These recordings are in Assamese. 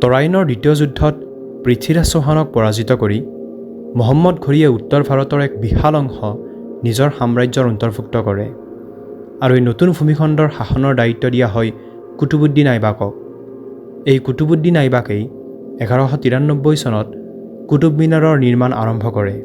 তৰাইনৰ দ্বিতীয় যুদ্ধত পৃথ্বীৰাজ চৌহানক পৰাজিত কৰি মহম্মদ ঘোৰীয়ে উত্তৰ ভাৰতৰ এক বিশাল অংশ নিজৰ সাম্ৰাজ্যৰ অন্তৰ্ভুক্ত কৰে আৰু এই নতুন ভূমিখণ্ডৰ শাসনৰ দায়িত্ব দিয়া হয় কুতুবুদ্দিন আইবাকক। এই কুতুবুদ্দিন আইবাকেই 1193 চনত কুতুব মিনাৰৰ নিৰ্মাণ আৰম্ভ কৰে।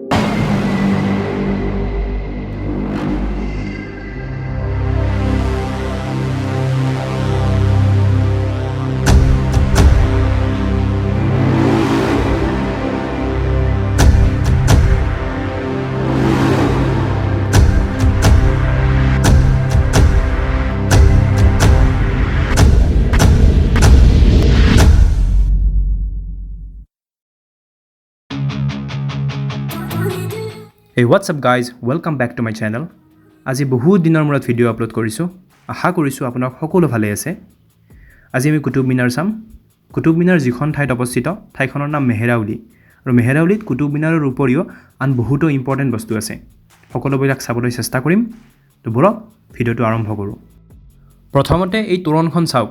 Hey, what's up guys, welcome back to my channel. আজি বহুত দিনৰ মূৰত ভিডিঅ' আপলোড কৰিছোঁ। আশা কৰিছোঁ আপোনাক সকলো ভালে আছে। আজি আমি কুতুব মিনাৰ চাম। কুতুব মিনাৰ যিখন ঠাইত অৱস্থিত ঠাইখনৰ নাম মেহেৰাউলি, আৰু মেহেৰাউলিত কুতুব মিনাৰৰ উপৰিও আন বহুতো ইম্পৰ্টেণ্ট বস্তু আছে। সকলোবিলাক চাবলৈ চেষ্টা কৰিম। তো ব'লক ভিডিঅ'টো আৰম্ভ কৰোঁ। প্ৰথমতে এই তোৰণখন চাওক।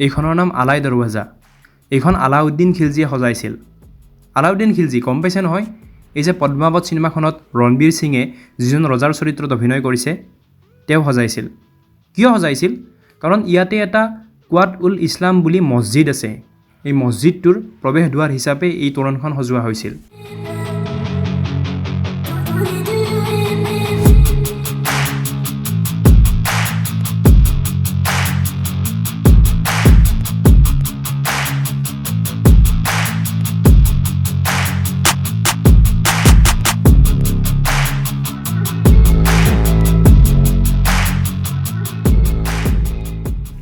এইখনৰ নাম আলাই দৰৱাজা। এইখন আলাউদ্দিন খিলজীয়ে সজাইছিল। আলাউদ্দিন খিলজী গম পাইছে নহয়, এই যে পদ্মাৱত চিনেমাখনত ৰণবীৰ সিঙে যিজন ৰজাৰ চৰিত্ৰত অভিনয় কৰিছে তেওঁ সজাইছিল। কিয় সজাইছিল? কাৰণ ইয়াতে এটা কোৱাত উল ইছলাম বুলি মছজিদ আছে। এই মছজিদটোৰ প্ৰৱেশদ্বাৰ হিচাপে এই তোৰণখন সজোৱা হৈছিল।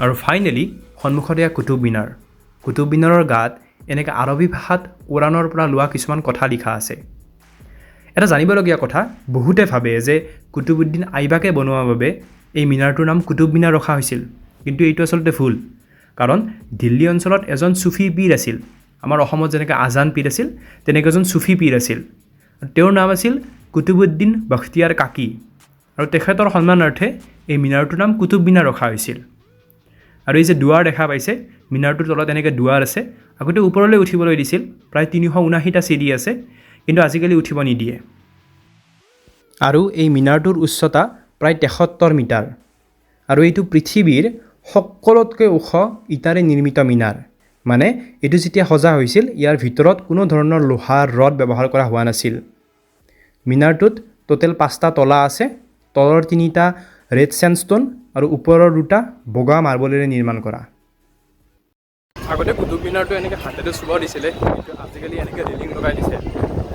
আৰু ফাইনেলি সন্মুখত এয়া কুতুব মিনাৰ। কুতুব মিনাৰৰ গাত এনেকৈ আৰবী ভাষাত কোৰাণৰ পৰা লোৱা কিছুমান কথা লিখা আছে। এটা জানিবলগীয়া কথা, বহুতে ভাবে যে কুতুবুদ্দিন আইবাকে বনোৱাৰ বাবে এই মিনাৰটোৰ নাম কুতুব মিনাৰ ৰখা হৈছিল, কিন্তু এইটো আচলতে ভুল। কাৰণ দিল্লী অঞ্চলত এজন চুফী পীৰ আছিল। আমাৰ অসমত যেনেকৈ আজান পীৰ আছিল, তেনেকৈ এজন চুফী পীৰ আছিল। তেওঁৰ নাম আছিল কুতুবুদ্দিন বখতিয়াৰ কাকি, আৰু তেখেতৰ সন্মানাৰ্থে এই মিনাৰটোৰ নাম কুতুব মিনাৰ ৰখা হৈছিল। আৰু এই যে দুৱাৰ দেখা পাইছে, মিনাৰটোৰ তলত এনেকৈ দুৱাৰ আছে। আগতে ওপৰলৈ উঠিবলৈ দিছিল, প্ৰায় 379টা চিৰি আছে, কিন্তু আজিকালি উঠিব নিদিয়ে। আৰু এই মিনাৰটোৰ উচ্চতা প্ৰায় 73 মিটাৰ, আৰু এইটো পৃথিৱীৰ সকলোতকৈ ওখ ইটাৰে নিৰ্মিত মিনাৰ। মানে এইটো যেতিয়া সজা হৈছিল ইয়াৰ ভিতৰত কোনো ধৰণৰ লোহাৰ ৰড ব্যৱহাৰ কৰা হোৱা নাছিল। মিনাৰটোত টোটেল 5টা তলা আছে। তলৰ 3টা ৰেড চেণ্ডষ্টোন আৰু ওপৰৰ 2টা বগা মাৰ্বলেৰে নিৰ্মাণ কৰা। আগতে কুতুব মিনাৰটো এনেকৈ হাতেৰে চুব দিছিলে, কিন্তু আজিকালি এনেকৈ ৰেলিং লগাই দিছে।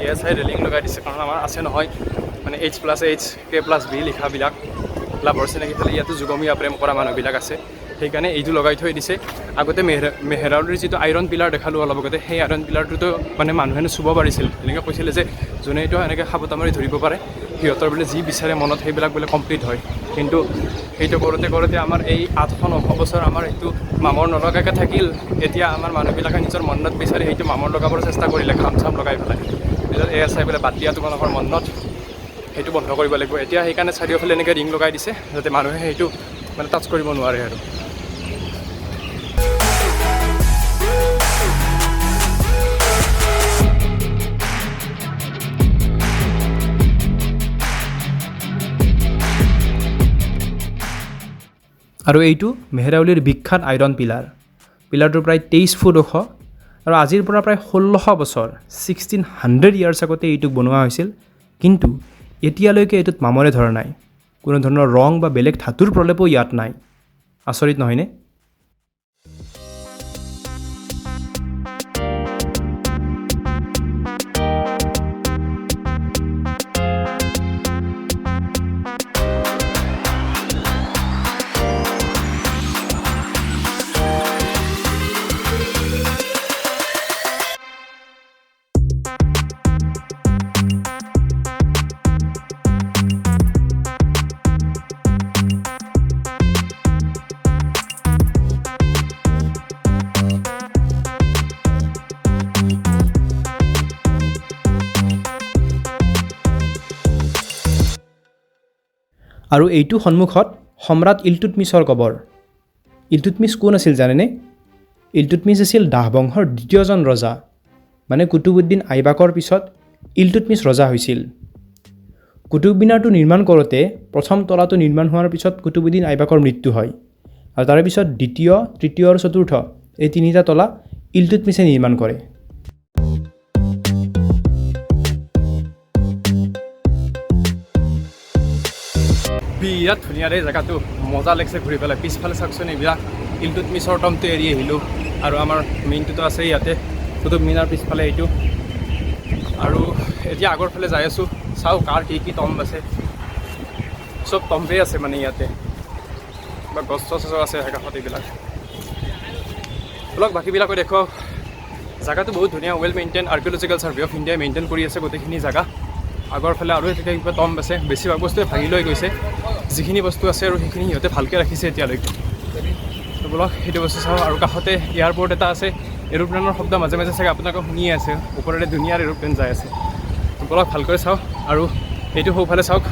এ এছ I railing লগাই দিছে, কাৰণ আমাৰ আছে নহয় মানে H plus H K plus B লিখাবিলাক লাভৰ চিনাকি ফালে ইয়াতো যুগমীয়া প্ৰেম কৰা মানুহবিলাক আছে, সেইকাৰণে এইটো লগাই থৈ দিছে। আগতে মেহেৰাউলিৰ যিটো আইৰণ পিলাৰ দেখালোঁ অলপ আগতে, সেই আইৰণ পিলাৰটোতো মানে মানুহে চুব পাৰিছিল। এনেকৈ কৈছিলে যে যোনে এইটো এনেকৈ সাৱটা মাৰি ধৰিব পাৰে সিহঁতৰ বোলে যি বিচাৰে মনত সেইবিলাক বোলে কমপ্লিট হয়। কিন্তু সেইটো কৰোঁতে কৰোঁতে আমাৰ এই 800-900 বছৰ আমাৰ সেইটো মামৰ নলগাকৈ থাকিল। এতিয়া আমাৰ মানুহবিলাকে নিজৰ মনত বিচাৰি সেইটো মামৰ লগাবৰ চেষ্টা কৰিলে, ঘাম চাম লগাই পেলাই। পিছত এ এছ I বোলে বাদ দিয়া তোমালোকৰ মনত, সেইটো বন্ধ কৰিব লাগিব। এতিয়া সেইকাৰণে চাৰিওফালে এনেকৈ ৰিং লগাই দিছে যাতে মানুহে সেইটো মানে টাচ কৰিব নোৱাৰে। আৰু আৰু এইটো মেহেৰাউলিৰ বিখ্যাত আইৰণ পিলাৰ। পিলাৰটো প্ৰায় 23 ফুট ওখ, আৰু আজিৰ পৰা প্ৰায় 1600 বছৰ, 1600 ইয়াৰ্ছ আগতে এইটোক বনোৱা হৈছিল। কিন্তু এতিয়ালৈকে এইটোত মামৰে ধৰা নাই, কোনো ধৰণৰ ৰং বা বেলেগ ধাতুৰ প্ৰলেপো ইয়াত নাই। আচৰিত নহয়নে? আৰু এইটো সন্মুখত সম্ৰাট ইলতুৎমিছৰ কবৰ। ইলতুৎমিছ কোন আছিল জানেনে? ইলটুটমিছ আছিল দাসবংশৰ দ্বিতীয়জন ৰজা, মানে কুতুবুদ্দিন আইবাকৰ পিছত ইলটুটমিছ ৰজা হৈছিল। কুতুব মিনাৰটো নিৰ্মাণ কৰোঁতে প্ৰথম তলাটো নিৰ্মাণ হোৱাৰ পিছত কুতুবুদ্দিন আইবাকৰ মৃত্যু হয় আৰু তাৰে পিছত দ্বিতীয়, তৃতীয় আৰু চতুৰ্থ এই তিনিটা তলা ইলটুটমিছে নিৰ্মাণ কৰে। বিৰাট ধুনীয়া দেই জেগাটো, মজা লাগিছে ঘূৰি পেলাই। পিছফালে চাওকচোন, এইবিলাক ইলটুটমিছৰ টমটো এৰি আহিলোঁ আৰু আমাৰ মেইনটোতো আছে ইয়াতে কুতুব মিনাৰ পিছফালে এইটো। আৰু এতিয়া আগৰ ফালে যাই আছোঁ, চাওঁ কাৰ কি কি টম্ব আছে। চব টম্বেই আছে মানে ইয়াতে, বা গছ চছ আছে কাষত এইবিলাক। অলপ বাকীবিলাকো দেখুৱাওঁ। জেগাটো বহুত ধুনীয়া, well maintain. Archaeological survey of ইণ্ডিয়াই মেইনটেইন কৰি আছে গোটেইখিনি জেগা। আগৰ ফালে আৰু এতিয়া কিবা টম্ব আছে। বেছিভাগ বস্তুৱে ভাঙি লৈ গৈছে, যিখিনি বস্তু আছে আৰু সেইখিনি সিহঁতে ভালকৈ ৰাখিছে এতিয়ালৈকে। তো বলক, সেইটো বস্তু চাওঁ। আৰু কাষতে এয়াৰপৰ্ট এটা আছে। এৰোপ্লেনৰ শব্দ মাজে মাজে চাগে আপোনালোকে শুনিয়ে আছে, ওপৰেৰে ধুনীয়াৰ এৰোপ্লেন যাই আছে। তো বলক, ভালকৈ চাওঁ। আৰু এইটো সোঁফালে চাওক,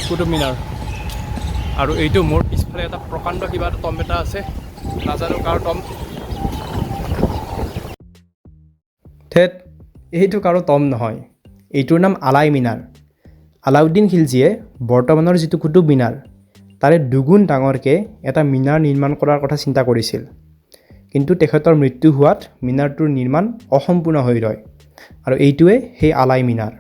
কুতুব মিনাৰ। আৰু এইটো মোৰ পিছফালে এটা প্ৰকাণ্ড কিবা এটা টম্ব এটা আছে, নাজানো কাৰ টম্ব। থেত, এইটো কাৰো টম্ব নহয়, এইটোৰ নাম আলাই মিনাৰ। আলাউদ্দিন খিলজীয়ে বৰ্তমানৰ যিটো কুতুব মিনাৰ তাৰে দুগুণ ডাঙৰকৈ এটা মিনাৰ নিৰ্মাণ কৰাৰ কথা চিন্তা কৰিছিল, কিন্তু তেখেতৰ মৃত্যু হোৱাত মিনাৰটোৰ নিৰ্মাণ অসম্পূৰ্ণ হৈ ৰয় আৰু এইটোৱে সেই আলাই মিনাৰ।